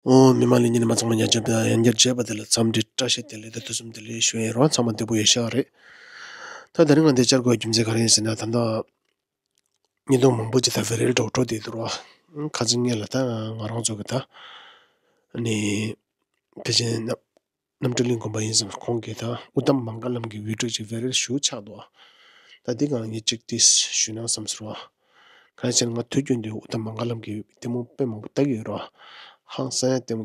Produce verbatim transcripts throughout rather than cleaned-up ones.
ཨོ། མི་མང་ལྷན་རྒྱས་རྣམ་པ་ཚང་མ་ཉན་ཅན་པ་ཡང་བསྐྱར་མཇལ་བ་དེ་ལ་འཚམས་འདྲི་བཀྲ་ཤིས་བདེ་ལེགས་དང་ཐུགས་སུན་བདེ་ལེགས་ཞུ་ཡིན་རོགས། ཚང་མ་བདེ་པོ་ཡོད་ཤག་རེད། ད་དེ་རིང་ང་འདི་བཅར་དགོས་རྒྱུ་མཚན་ག་རེ་ཡིན་ཟེར་ན། ད་ལྟ་བརྙན་ཐུང་མང་པོ་ཅིག་ད་བེ་རེལ་འགྲོ་འགྲོ་བསྡད་འདུག་རོགས། ཁ་སང་ངས་ལ་ད་ང་རང་ཚོ་གི་ད་ནི་དེ་བཞིན་རྣམ་གྲོལ་གླིང་དགོན་པ་ཡིན་ཙང་ཁོང་གིས་ད་ཨུ་ཏམ་མང་ག་ལམ་གྱི་བི་ཌིའོ་ཅིག་བེ་རེལ་ཞུ་ཆགས་འདུག་ད་འདི་གང་ངས་ཅིག་ཏིས་ཞུས་ན་བསམ་སོང་རོགས། གང་ཡིན་ཟེར་ན་ང་ཐུགས་རྒྱུན་དུ་ཨུ་ཏམ་མང་ག་ལམ་གྱི་ལྟད་མོ་དཔེ་མང་པོ་ལྟ་གི་ཡོད་རོགས། ཧང་སང་ཡ་ལྟད་མོ།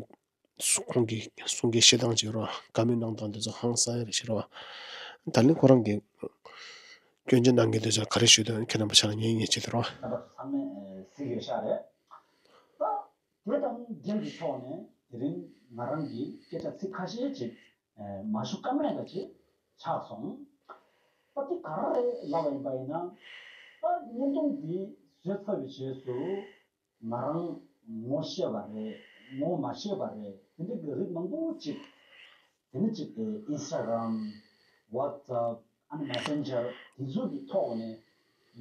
ཁོང་གི་གསུང་གི་བཤད་སྟངས་ཅིག་རོགས། བཀའ་མོལ་གནང་སྟངས་དེ་ཚོ་ཧང་སང་ཡ་རེད་ཤག་རོགས། ད་ལན་ཁོ་རང་གི་སྐྱོན་བརྗོད་གནང་མཁན་དེ་ཚོ་ག་རེ་ཞུས་འདུག་ཁྱེད་རྣམ་པ་ཆ་ལ་ཉན་ཉན་བྱེད་དེ་རོགས། རྣམ་པ་ཚོ་ཚང་མས་གཟིགས་ཡོད་ཤག་རེད། ད་དེ་དང་འབྲེལ་གྱི་ཐོག་ནས་དེ་རིང་ང་རང་གིས་སྐད་ཆ་ཚིག་ཁ་ཤས་ཅིག་མ་ཞུ་ཀ་མེད་འདྲ་ཅིག་ཆགས་སོང་། ད་དེ་ག་རེ་ལབ་པ་ཡིན་པ་ཡིན་ན། ད་བརྙན་ཐུང་འདི་བཟོས་ཚར་བའི་རྗེས་སུ། ང་རང་ངོ་ཤེས་པ་རེད། ངོ་མ་ཤེས་པ་རེད། དེ་འདྲ་གི་རིགས་མང་པོ་ཅིག་དེ་ནི་ཅིག་ཨིན་སི་ཊ་གྷ་རམ། ཝ་ཊི་སེབ། ཨ་ནི་མེ་སེན་ཇར་དེ་ཚོ་གི་ཐོག་ནས་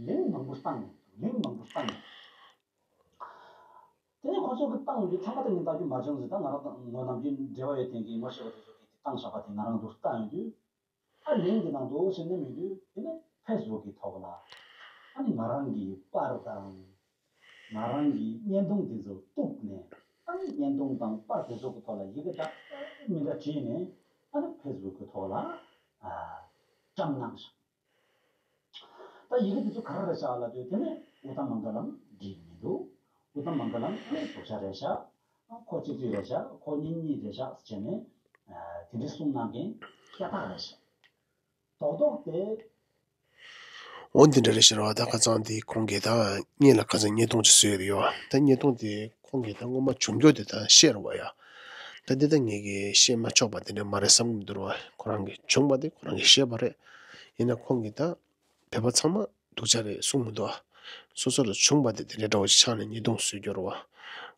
ལིང་མང་པོ་བཏང་ཡོང་། ལིང་མང་པོ་བཏང་ཡོང་། དེ་ནས་ཁོ་ཚོ་གི་བཏང་ཡོང་དུས་ཚང་མ་དེ་ངས་ལྟ་རྒྱུ་མ་བྱུང་ཟེར། ད་ང་རང་དང་ངོ་ནམ་རྒྱུན་འབྲེལ་བ་ཡོད་མཁན་གྱི་ངོ་ཤེས་པ་དེ་ཚོ་གིས་དེ་བཏང་བཞག་པ་དེ་ང་རང་ཚོར་བཏང་ཡོང་དུས། ཨ་ལིང་འདི་ནང་དུ་ཕྱིན་ནས་མི་འདུག་དེ་ནས་ཕེ་སི་བུག་གི་ཐོག་ལ་ཨ་ནི་ང་རང་གི་པར་དང་ང་རང་གི་བརྙན་ཐུང་འདི་ཚོ་གཏུབ་ནས། ཨ་ནི་བརྙན་ཐུང་དང་པར་དེ་ཚོ་གི་ཐོག་ལ་ཡི་གེ་འདྲ་མི་འདྲ་བྲིས་ནས། ཨ་ནི་ཕེ་སི་བུག་གི་ཐོག་ལ་ཨ་བཀྲམ་གནང་ཤག་ད་ཡི་གེ་དེ་ཚོ་ག་རེ་རེད་ཤག་ལབ་དུས། དེ་ནས་ཨུ་ཏམ་མང་ག་ལམ་འགྲིག་མི་འདུག་ཨུ་ཏམ་མང་ག་ལམ་ཨ་ནི་སྡུག་ཅག་རེད་ཤག་ཁོ་གཅིག་པུ་རེད་ཤག་ཁོ་གཉེན་ཉེ་རེད་ཤག་ཟེར་ནས་དེ་འདྲའི་གསུང་གནང་མཁན་ཤ་སྟག་རེད་ཤག་རྡོག་རྡོག་དེ། འོ་འདི་འདྲ་རེད་ཤག་རོགས། ད་ཁ་སང་དེ་ཁོང་གིས་ད་སྔོན་ལ་ཁ་སང་བརྙན་ཐུང་ཅིག་བཟོས་ཡོད་རེད་ཡོ། ད་བརྙན་ཐུང་དེ་ཁོང་གིས་ད་སྔོན་མ་བྱུང་རྒྱུ་དེ་ད་བཤད་རོགས་ཡ། ད་འདི་ད་ངེད་ཀྱིས་བཤད་མ་ཆོག་པ་དེ་འདྲ་མ་རེད་བསམ་གྱི་མི་འདུག་རོགས། ཁོ་རང་གིས་བྱུང་བ་དེ་ཁོ་རང་གིས་བཤད་པ་རེད། ཡིན་ན་ཁོང་གིས་ད་བོད་པ་ཚང་མ་སྡུག་ཅག་རེད་གསུང་མི་འདུག་སོ་སོ་ལ་བྱུང་བ་དེ་དེ་འདྲའི་འདྲ་བོ་ཞིག་ཆགས་ནས་བརྙན་ཐུང་བཟོས་རྒྱུ་རེད་བ།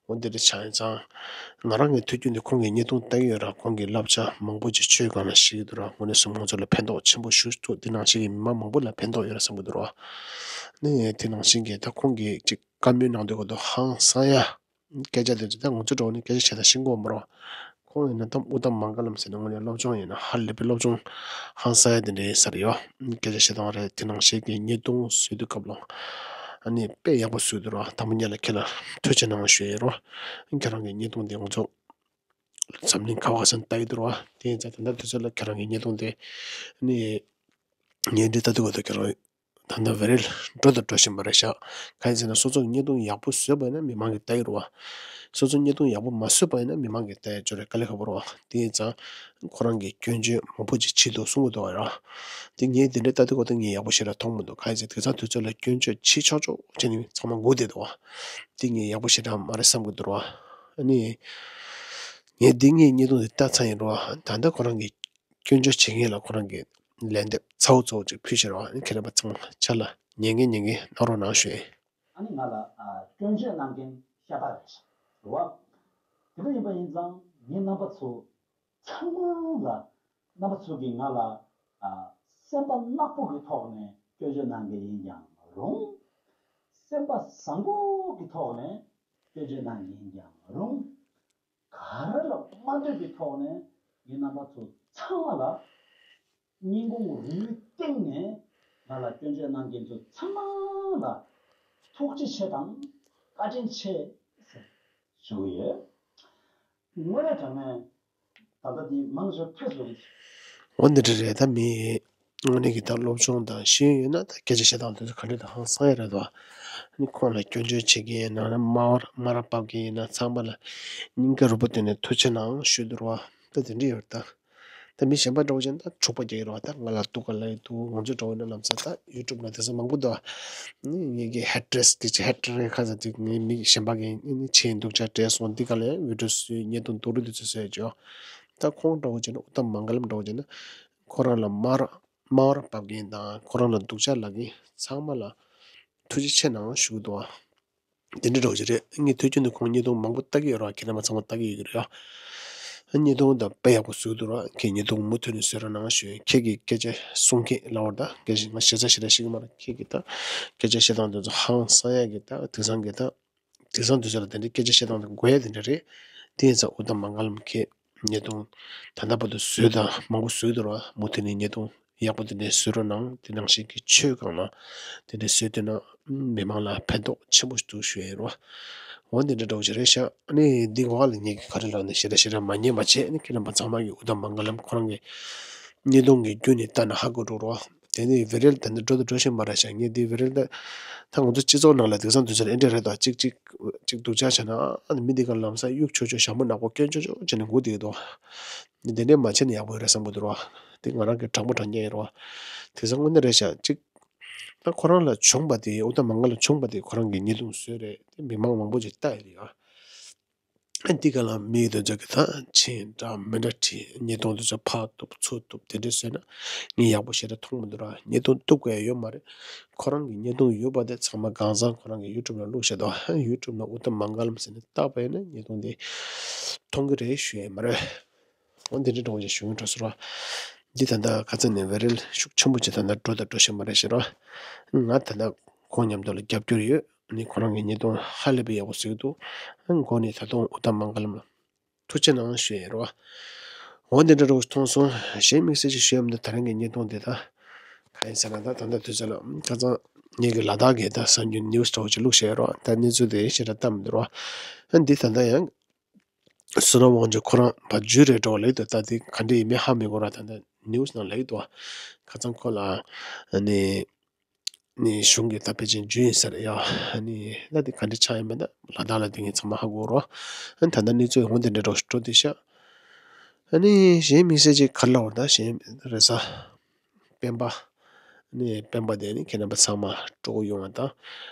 འོ་འདི་འདྲ་ཆགས་ཡིན་ཙང་། ང་རང་གི་ཐུགས་རྒྱུན་དུ་ཁོང་གི་བརྙན་ཐུང་ལྟ་གི་ཡོད་ར། ཁོང་གི་བསླབ་བྱ་མང་པོ་ཅིག་ཆོས་སྒང་ལ་ཤེས་ཀྱི་འདུག་ར། དངོས་གནས་སུ་ང་ཚོ་ལ་ཕན་ཐོགས་ཆེན་པོ་ཞིག་ཐུག་དེ་ནང་བཞིན་གྱི་མི་མང་མང་པོ་ལ་ཕན་ཐོགས་ཡོད་ར་བསམ་གྱི་འདུག་ར། ནི་དེ་ནང་བཞིན་གྱི་ད་ཁོང་གིས་ཅིག་བཀའ་མོལ་གནང་དུས་གོ་དོ་ཧང་སང་ཡ། སྐད་ཆ་དེ་ཚོ་ད་ང་ཚོ་འདྲ་བོ་ནི་སྐད་ཆ་བཤད་སྟངས་ཤེས་ཀྱི་ཡོད་མ་རེད། ཁོང་ཡིན་ན་ད་ཨུ་ཏམ་མང་ག་ལམ་ཟེར་ན་དངོས་གནས་སློབ་སྦྱོང་ཡིན་ན་ཧ་ལས་པའི་སློབ་སྦྱོང་ཧང་སང་ཡ་དེ་འདྲ་ཡིན་ས་རེད་ཡོ། སྐད་ཆ་བཤད་སྟངས་རེད། དེ་ནང་བཞིན་གྱི་བརྙན་ཐུང་བཟོ་དུས་སྐབས་ལ་ཨ་ནི་དཔེ་ཡག་པོ་བཟོས་འདུག་ར། དང་པོ་ཉིད་ལ་ཁྱེད་ལ་ཐུགས་རྗེ་གནང་ཞུ་ཡ་ཡིན་རོ། ཁྱེད་རང་གི་བརྙན་ཐུང་དེ་ང་ཚོ་འཛམ་གླིང་ག་བ་ག་ས་ལྟ་ཡི་འདུག་ར། དེ་ཡིན་ཙང་ད་ལྟ་དུས་ཚོད་ལ་ཁྱེད་རང་གི་བརྙན་ཐུང་དེ་ཨ་ནི་ཉན་འདྲི་ལྟ་དུས་ག་དུས་ཁྱེད་རང་ད་ལྟ་བེ་རེལ་འགྲོ་དང་འགྲོ་བཞིན་པ་རེད་ཤག་གང་ཡིན་ཟེར་ན་སོ་སོ་གི་བརྙན་ཐུང་ཡག་པོ་བཟོས་པ་ཡིན་ན་མི་མང་གིས་ལྟ་གི་རེད་བ། སོ་སོ་བརྙན་ཐུང་ཡག་པོ་མ་བཟོས་པ་ཡིན་ན་མི་མང་གིས་ལྟ་ཡ་ཅོ་རེ་དཀའ་ལས་ཁག་པོ་རེད་བ། དེ་ཡིན་ཙང་ཁོ་རང་གིས་སྐྱོན་བརྗོད་མང་པོ་ཅིག་བྱེད་འདུག་གསུང་གི་འདུག་བ་ར། དེ་ངས་དེ་འདྲའི་ལྟ་དུས་ག་དུས་ངས་ཡག་པོ་ཞེ་དྲག་མཐོང་མི་འདུག་གང་ཡིན་ཟེར་དེང་སང་དུས་ཚོད་ལ་སྐྱོན་བརྗོད་བྱེད་ཆོག་ཆོག་བྱས་ནས་ཚང་མ་སྒུག་བསྡད་འདུག་བ། དེ་ངས་ཡག་པོ་ཞེ་དྲག་མ་རེད་བསམ་གི་འདུག་ར། ཨ་ནི་ངས་དེ་ངས་བརྙན་ཐུང་དེ་ལྟ་ཚར་ཡིན་ར་བ། ད་ལྟ་ཁོ་རང་གིས་སྐྱོན་བརྗོད་བྱེད་མཁན་ལ་ཁོ་རང་གིས་ལན་འདེབས་ཚ་བོ་ཚ་བོ་ཅིག་ཕུལ་བཞིན་ར་བ། ཨ་ནི་ཁྱེད་རྣམ་པ་ཚང་མ་ཆ་ལ་ཉན་མཁན་ཉན་མཁན་གནང་རོགས་གནང་ཞུ་ཡིན། ཨ་ནི་ང་ལ་ཨ་སྐྱོན་བརྗོད་གནང་མཁན་ཤ་སྟག་རེད་ཤག་རེད་བ། དེ་འདྲ་ཡིན་པ་ཡིན་ཙང་ངས་རྣམ་པ་ཚོ་ཚང་མ་ལ་རྣམ་པ་ཚོ་གིས་ང་ལ་ཨ་སེམས་པ་ནག་པོ་གི་ཐོག་ནས་སྐྱོན་བརྗོད་གནང་མཁན་ཡིན་ཀྱང་རུང་། སེམས་པ་བཟང་པོ་གི་ཐོག་ནས་སྐྱོན་བརྗོད་གནང་མཁན་ཡིན་ཀྱང་རུང་། ག་རེ་ལ་མ་འདོད་པའི་ཐོག་ནས་ངས་རྣམ་པ་ཚོ་ཚང་མ་ལ་སྙིང་ཁུང་རུས་གཏིང་ནས་ང་ལ་སྐྱོན་བརྗོད་གནང་མཁན་ཚོ་ཚང་མ་ལ་ཐུགས་རྗེ་ཆེ་དང་བཀའ་དྲིན་ཆེ་ཞུ་གི་ཡོད། དངོས་གནས་དྲང་གནས་ད་ལྟ་འདི་མང་ཤོས་ཕེབས་སོང་། འོ་འདི་འདྲ་རེད། ད་མི་དངོས་གནས་ཀྱི་ད་སློབ་སྦྱོང་དང་ཤེས་ཡོན་ཡོད་ན་ད་སྐད་ཆ་བཤད་སྟངས་དེ་ཚོ་ག་འདྲ་ད་ཧང་སང་ཡ་རེད་དོ། ཨ་ནི་ཁོང་ལ་སྐྱོན་བརྗོད་བྱེད་མཁན་ཡིན་ན་སྨ་ར་སྨ་ར་ཕབ་མཁན་ཡིན་ན་ཚང་མ་ལ་སྙིང་གི་རུས་པ་དེ་ནས་ཐུགས་རྗེ་གནང་ཞུ་འདུག་ར་བ། ད་དེ་འདྲ་ཡོད་རེད་ད། ད་མི་གཞན་པ་འདྲ་བོ་བྱས་ན་ད་འཁྲུག་པ་རྒྱག་གི་རེད་བ། ད་ང་ལ་སྡུག་ག་ལབ་ཀྱི་འདུག་ང་ཚོ་འདྲ་བོ་ན་ལམ་སང་ད་ཡུ་ཊུབ་ན་དེ་ཚོ་མང་པོ་འདུག་ངེད་ཀྱི་ཧེ་ཊར་སི་དེ་ཅི་ཧེ་ཊར་སི་ཁ་ཚ་དེ་ངའི་མི་གཞན་པ་གི་ནི་ཆེ་སྡུག་ཅག་བྲེས་སོང་། འདི་ག་ལ་ཡང་བི་ཌིའོ་བཟོས་བརྙན་ཐུང་རྡོག་རོལ་དེ་ཚོ་བཟོས་བྱོས། ད་ཁོང་འདྲ་བོ་བྱས་ན་ཨུ་ཏམ་མང་ག་ལམ་འདྲ་བོ་བྱས་ན་ཁོ་རང་ལ་སྨ་ར་སྨ་ར་ཕབ་མཁན་དང་ཁོ་རང་ལ་སྡུག་ཅག་ལབ་མཁན་ཚང་མ་ལ་ཐུགས་རྗེ་ཆེ་གནང་ཞུ་གི་འདུག་ཨ། དེ་འདྲ་འདྲ་བོ་ཅིག་རེད། ངས་ཐུགས་རྒྱུན་དུ་ཁོང་བརྙན་ཐུང་མང་པོ་ལྟ་གི་ཡོད་ར། ཁྱེད་རྣམ་པ་ཚང་མ་ལྟ་གི་ཡོད་ཀྱི་རེད་ཨ། བརྙན་ཐུང་ད་དཔེ་ཡག་པོ་བཟོས་འདུག་ར། ཁྱེད་བརྙན་ཐུང་མུ་མཐུད་ནས་བཟོས་རོགས་གནང་ཞུ། ཁྱེད་ཀྱི་སྐད་ཆ་གསུང་མཁན་ལབ་པ་ད་སྐད་ཆ་ང་ཞེ་ས་ཞེ་དྲག་ཤེས་ཀྱི་མ་རེད། ཁྱེད་ཀྱི་ད་སྐད་ཆ་བཤད་སྟངས་དེ་ཚོ་ཧང་སང་ཡ་གི་ད་དེང་སང་གི་ད་དེང་སང་དུས་ཚོད་ལ་དེ་འདྲའི་སྐད་ཆ་བཤད་སྟངས་དེ་དགོས་ཡ་དེ་འདྲ་རེད། དེ་ཡིན་ཙང་ཨུ་ཏམ་མང་ག་ལམ་གྱི་བརྙན་ཐུང་ད་ལྟ་བར་དུ་བཟོས་དང་མང་པོ་བཟོས་འདུག་ར། མུ་མཐུད་ནས་བརྙན་ཐུང་ཡག་པོ་དེ་འདྲས་བཟོས་རོགས་གནང་། དེ་ནང་བཞིན་གྱི་ཆོས་སྒང་ལ་དེ་འདྲས་བཟོས་བསྡད་ན་མི་མང་ལ་ཕན་ཐོགས་ཆེན་པོ་ཞིག་འདུག་ཞུ་ཡ་ཡིན་རོ། འོ་འདི་འདྲ་འདྲ་བོ་ཞིག་རེད་ཤག་ཨ་ནི་འདི་གོ་བ་ལ་ངེད་ཀྱི་ག་རེ་ལབ་ནས་ཞེ་དྲག་ཞེ་དྲག་མ་ཉན་པ་བྱས། ཨ་ནི་ཁྱེད་རྣམ་པ་ཚང་མ་གི་ཨུ་ཏམ་མང་ག་ལམ་ཁོ་རང་གི་བརྙན་ཐུང་གི་བརྒྱུད་ནས་ལྟ་ན་ཧ་གོ་འགྲོ་རོ། དེ་ནས་བི་རལ་དེ་འདྲ་འགྲོ་དང་འགྲོ་བཞིན་པ་རེད་ཤག་ངས་འདི་བི་རལ་ད་ད་ང་ཚོ་སྤྱི་ཚོགས་ནང་ལ་དེང་སང་དུས་ཚོད་ཨེ་འདྲ་རེད་དོ། གཅིག་གཅིག་གཅིག་སྡུག་ཅག་བྱས་ན་ཨ་ནི་མི་འདི་ག་ལམ་སང་གཡུག་ཆོག་ཆོག་ཞྭ་མོ་ནག་པོ་སྐྱོན་ཆོག་ཆོག་བྱས་ནས་སྒུག་བསྡད་ཀྱི་འདུག་དེ་འདྲས་མ་བྱས་ན་ཡག་པོ་ཡོད་རེད་བསམ་གྱི་འདུག་རོ། དེ་ང་རང་གི་དྲང་པོ་དྲང་རྐྱང་ཡིན་རོ། དེང་སང་དངོས་གནས་རེད་ཤག་གཅིག་ད་ཁོ་རང་ལ་བྱུང་བ་དེ་ཨུ་ཏམ་མང་ག་ལམ་བྱུང་བ་དེ་ཁོ་རང་གི་བརྙན་ཐུང་བཟོས་རེད། དེ་མི་མང་མང་པོ་ཅིག་ལྟ་ཡི་རེད་ཨ། འདི་ག་ལ་མི་དེ་ཚོ་གི་ད་ཕྱིན་འདྲ་མི་འདྲ་བྲིས། བརྙན་ཐུང་དེ་ཚོ་ཕར་གཏུབ་ཚུར་གཏུབ་དེ་འདྲས་བཟོས་ན་ངས་ཡག་པོ་ཞེ་དྲག་མཐོང་མི་འདུག་ར། བརྙན་ཐུང་གཏུབ་དགོས་ཡ་ཡོད་མ་རེད། ཁོ་རང་གི་བརྙན་ཐུང་ཡོད་པ་དེ་ཚང་མ་གང་ཚང་ཁོ་རང་གི་ཡུ་ཊུབ་ལ་བླུགས་བཞག་འདུག་ཡུ་ཊུབ་ནང་ཨུ་ཏམ་མང་ག་ལམ་ཟེར་ནས་བཏགས་པ་ཡིན་ན་བརྙན་ཐུང་དེ་མཐོང་གི་རེད་ཞུ་ཡ་མ་རེད། འོ་འདི་འདྲ་འདྲ་བོ་ཞིག་ཞུ་གི་འགྲོ་ཟེར་རོ། འདི་ད་ལྟ་ཁ་སང་ནས་བི་རལ་ཤུགས་ཆེན་པོ་ཅིག་ད་ལྟ་འགྲོ་དང་འགྲོ་བཞིན་པ་རེད་ཟེར་རོ། ང་ད་ལྟ་ཁོང་མཉམ་དུ་ལ་རྒྱབ་སྐྱོར་ཡོད། ཨ་ནི་ཁོ་རང་གི་བརྙན་ཐུང་ཧ་ལས་པའི་ཡག་པོ་བཟོས་འདུག་ཨ་ནི་ཁོང་ནི་ད་དུང་ཨུ་ཏམ་མང་ག་ལམ་ལ་ཐུགས་རྗེ་གནང་ཞུ་ཡ་རོ། འོ་འདི་འདྲ་འདྲ་བོ་ཞིག་མཐོང་སོང་། གཞན་དམིགས་བསལ་ཅིག་ཞུ་ཡ་མི་འདུག་ད་རང་གི་བརྙན་ཐུང་དེ་ད་ག་ཡིན་ཟེར་ན་ད་ད་ལྟ་དུས་ཚོད་ལ་ཁ་སང་ངེད་ཀྱི་ལ་དྭགས་ཀྱི་ད་གསར་འགྱུར་ནིའུ་སི་འདྲ་བོ་ཅིག་བླུགས་བཞག་ཡ་རོ། ད་གནས་ཚུལ་དེ་ཞེ་དྲག་བལྟ་མི་འདུག་རོ། ཨ་ནི་འདི་ད་ལྟ་ཡང་བསོད་ནམས་དབང་ཕྱུག་ཁོ་རང་ཕར་འཇུས་རེད་འགྲོ་བ་ལེགས་འདུག་ད་དེ་ག་འདྲ་ཡིན་མིན་ཧ་མི་གོ་ར། ད་ལྟ་ནིའུ་སི་ནང་ལེགས་འདུག་ཁ་སང་ཁོ་ལ་ནི་ནི་གཞུང་གི་ད་ཕལ་ཆེར་འཇུས་ཡིན་ས་རེད་ཡ། ནི་ད་དེ་ག་འདྲ་ཆགས་ཡིན་མིན་ད་ལ་དྭགས་ལ་དེ་ངས་ཚང་མ་ཧ་གོ་རོ། ད་ལྟ་གནས་ཚུལ་འོང་དེ་འདྲ་འགྲོ་འགྲོ་དེ་ཤ། ནི་གཞན་དམིགས་བསལ་ཅིག་ག་རེ་ལབ་དགོས་རེད། ད་གཞན་རེད་ས། སྤེན་པ། ནི་སྤེན་པ་དེ་ནི་ཁྱེད་རྣམ་པ་ཚང་མ་སྤྲོ་པོ་ཡོང་བ་དང་།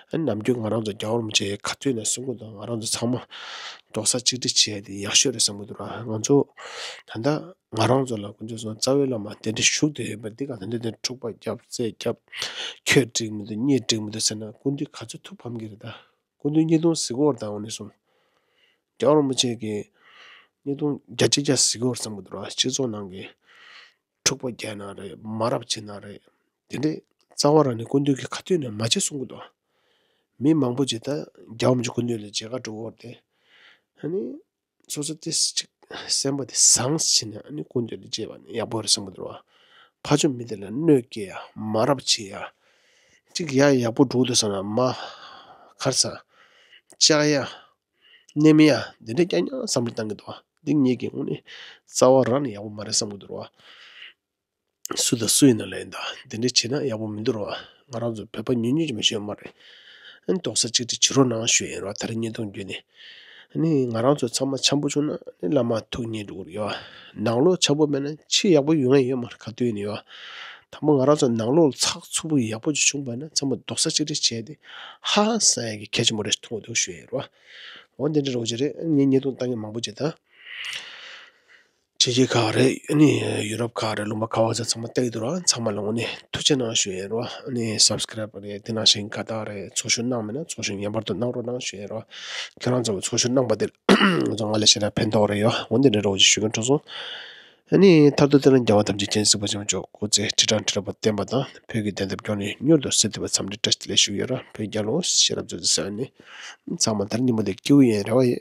ཨ་ནི་ནམ་རྒྱུན་ང་རང་ཚོ་རྒྱལ་བ་རིན་པོ་ཆེ་ཁ་ཐུག་ནས་གསུང་གི་འདུག་ང་རང་ཚོ་ཚང་མ་རྡོག་རྩ་གཅིག་སྒྲིལ་བྱེད་ཡ་དེ་ཡག་ཤོས་རེད་བསམ་གི་འདུག་ར། ང་ཚོ་ད་ལྟ་ང་རང་ཚོ་ལ་དཀོན་མཆོག་གསུམ་རྩ་བའི་བླ་མ་དེ་འདྲ་བཞུགས་བསྡད་ཡོད་པ་འདི་ག་ད་འདི་འདི་འཁྲུག་པ་རྒྱབ་རྩོད་རྒྱབ། ཁྱོད་འགྲིག་མི་འདུག་ངས་འགྲིག་མི་འདུག་ཟེར་ན་སྐུ་མདུན་ག་ཚོད་ཐུགས་ཕམ་གི་རེད། ད་སྐུ་མདུན་བརྙན་ཐུང་གཟིགས་ཡོད་རེད། ད་འོ་ནས་བཟུང་རྒྱལ་བ་རིན་པོ་ཆེ་གི་བརྙན་ཐུང་བརྒྱ་ཆ་བརྒྱ་གཟིགས་ཡོད་རེད་བསམ་གི་འདུག་ར། སྤྱི་ཚོགས་ནང་གི་འཁྲུག་པ་རྒྱག་ན་རེད། མ་རབས་བྱེད་ན་རེད། དེ་འདྲའི་རྩ་བ་རང་ནས་སྐུ་མདུན་གྱི་ཁ་ཐུག་ནས་མ་བྱེད་གསུང་གི་འདུག་མི་མང་པོ་ཅིག་ད་རྒྱལ་བ་རིན་པོ་ཆེ་སྐུ་མདུན་ལ་མཇལ་ཁ་འགྲོ་གི་ཡོད་རེད་དེ། ཨ་ནི་སོ་སོ་དེ་ཅིག་སེམས་པ་དེ་བཟང་ཕྱིན་ནས་ཨ་ནི་སྐུ་མདུན་ལ་མཇལ་བ་ནི་ཡག་པོ་རེད་བསམ་གི་འདུག་ར། ཕར་ཕྱོགས་མི་དེ་ལ་གནོད་སྐྱེལ་ཡ། མ་རབས་བྱེད་ཡ། ཅིག་ཡ་ཡག་པོ་འགྲོ་འདུག་བསམ་ན་མ་ཁར་ས་ལྕགས་ཡ། ནེམ་ཡ་འདི་འདྲ་རྐྱང་རྐྱང་བསམ་བློ་བཏང་གི་འདུག་བ། འདི་ངེད་ཀྱི་དངོས་གནས་རྩ་བ་རང་ནས་ཡག་པོ་མ་རེད་བསམ་གི་འདུག་བ། སུ་དང་སུ་ཡིན་ན་ལས་ད་འདི་འདྲ་བྱེད་ན་ཡག་པོ་མི་འདུག་ར་བ། ང་རང་ཚོ་བོད་པ་ཉུང་ཉུང་ཅིག་མ་ཤེས་མ་རེད། ཨ་ནི་རྡོག་རྩ་གཅིག་སྒྲིལ་བྱེད་རོགས་གནང་ཞུ་ཡིན་ར་བ། ད་རེས་བརྙན་ཐུང་བརྒྱུད་ནས། ཨ་ནི་ང་རང་ཚོ་ཚང་མ་འཆམ་པོ་བྱུང་ན་ཨ་ནི་བླ་མ་ཐུགས་མཉེས་འགྲོ་གི་རེད་བ། ནང་ལོགས་འཆམ་པོ་མེད་ན་ཕྱི་ཡག་པོ་ཡོང་ཡ་ཡོད་མ་རེད། ག་དུས་ཡིན་ཡོད་བ། དང་པོ་ང་རང་ཚོ་ནང་ལོགས་ཚགས་ཚུད་པོ་ཡག་པོ་ཅིག་བྱུང་པ་ན་ཚང་མ་རྡོག་རྩ་གཅིག་སྒྲིལ་བྱས་ཏེ་ཧ་ཧ་ཟ་ཡ་གི་གལ་ཆེན་པོ་རེད་མཐོང་གི་འདུག་ཞུ་ཡ་ཡིན་ར་བ། འོ་འདི་འདྲ་རོགས་ཅིག་རེད། ཨ་ནི་ངས་བརྙན་ཐུང་བཏང་མཁན་མང་པོ་ཅིག་ད། ཕྱི་རྒྱལ་ཁག་རེད། ཨ་ནི་ཡུ་རོབ་ཁག་རེད། ལུང་པ་ག་བ་ཚོ་ཚང་མ་བལྟ་གི་འདུག་ར། ཚང་མ་ལ་དངོས་གནས་ཐུགས་རྗེ་གནང་ཞུ་ཡ་ཡིན་ར་བ། ཨ་ནི་སབ་སི་ཀ་རེབ་རེད། དེ་ནང་བཞིན་དགའ་རྟགས་རེད། ཚོགས་ཞུགས་གནང་མེད་ན་ཚོགས་ཞུགས་ངེས་པར་དུ་གནང་རོགས་གནང་ཞུ་ཡ་ཡིན་ར་བ། ཁྱེད་རང་ཚོ་ཚོགས་ཞུགས་གནང་པ་དེ་ང་ཚོ་ང་ལ་ཞེ་དྲག་ཕན་ཐོགས་རེད་ཡོད། འོ་འདི་འདྲ་རོགས་ཅིག་ཞུ་མཁན་འགྲོ་སོང་། ཨ་ནི་མཐར་ཐུག་དེ་ནི་རྒྱལ་བ་ཐམས་ཅད་མཁྱེན་གཟིགས་པ་ཆེན་པོ་མཆོག་སྐུ་ཚེ་ཁྲི་ཕྲག་ཁྲི་ཕྲག་པ་བརྟན་པ་དང་བོད་ཀྱི་བདེན་མཐའ་སྐྱོང་ནས་མྱུར་དུ་གཟིགས་ཐུབ་པའི་འཚམས་འདྲི་བཀྲ་ཤིས་བདེ་ལེགས་ཞུ་གི་ཡོད་ར། བོད་རྒྱལ་ལོ། ཤེས་རབ་ཆོས་ཀྱི་སེམས་ནི། ཚང་མ་དེར་ཉིན་མོ་དེ་སྐྱིད་པོ་ཡིན་རེ་བ་ཡོད།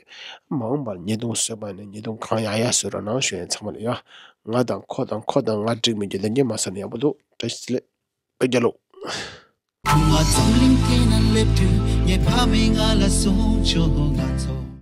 མ་འོངས་པར་ཉེས་རྡུང་བཟོས་པ་ནི་ཉེས་རྡུང་གང་ཡག་ཡག་བཟོས་རོགས་གནང་ཞུ་ཡིན་ཚང་མ་ལ་ཡ། ང་དང་ཁོ་དང་ཁོ་དང་ང་འགྲིག་མི་རྒྱུ་དེ་འདྲ་མ་བཟོས་ན་ཡག་པོ་འདུག་བཀྲ་ཤིས་བདེ་ལེགས། བོད་རྒྱལ་ལོ། ཁུ་མ་འཛམ་གླིང་སྟེང་ན་སླེབས་དུས་ངའི་ཕ་མས་ང་ལ་གསུངས་བྱུང་། ང་ཚོ་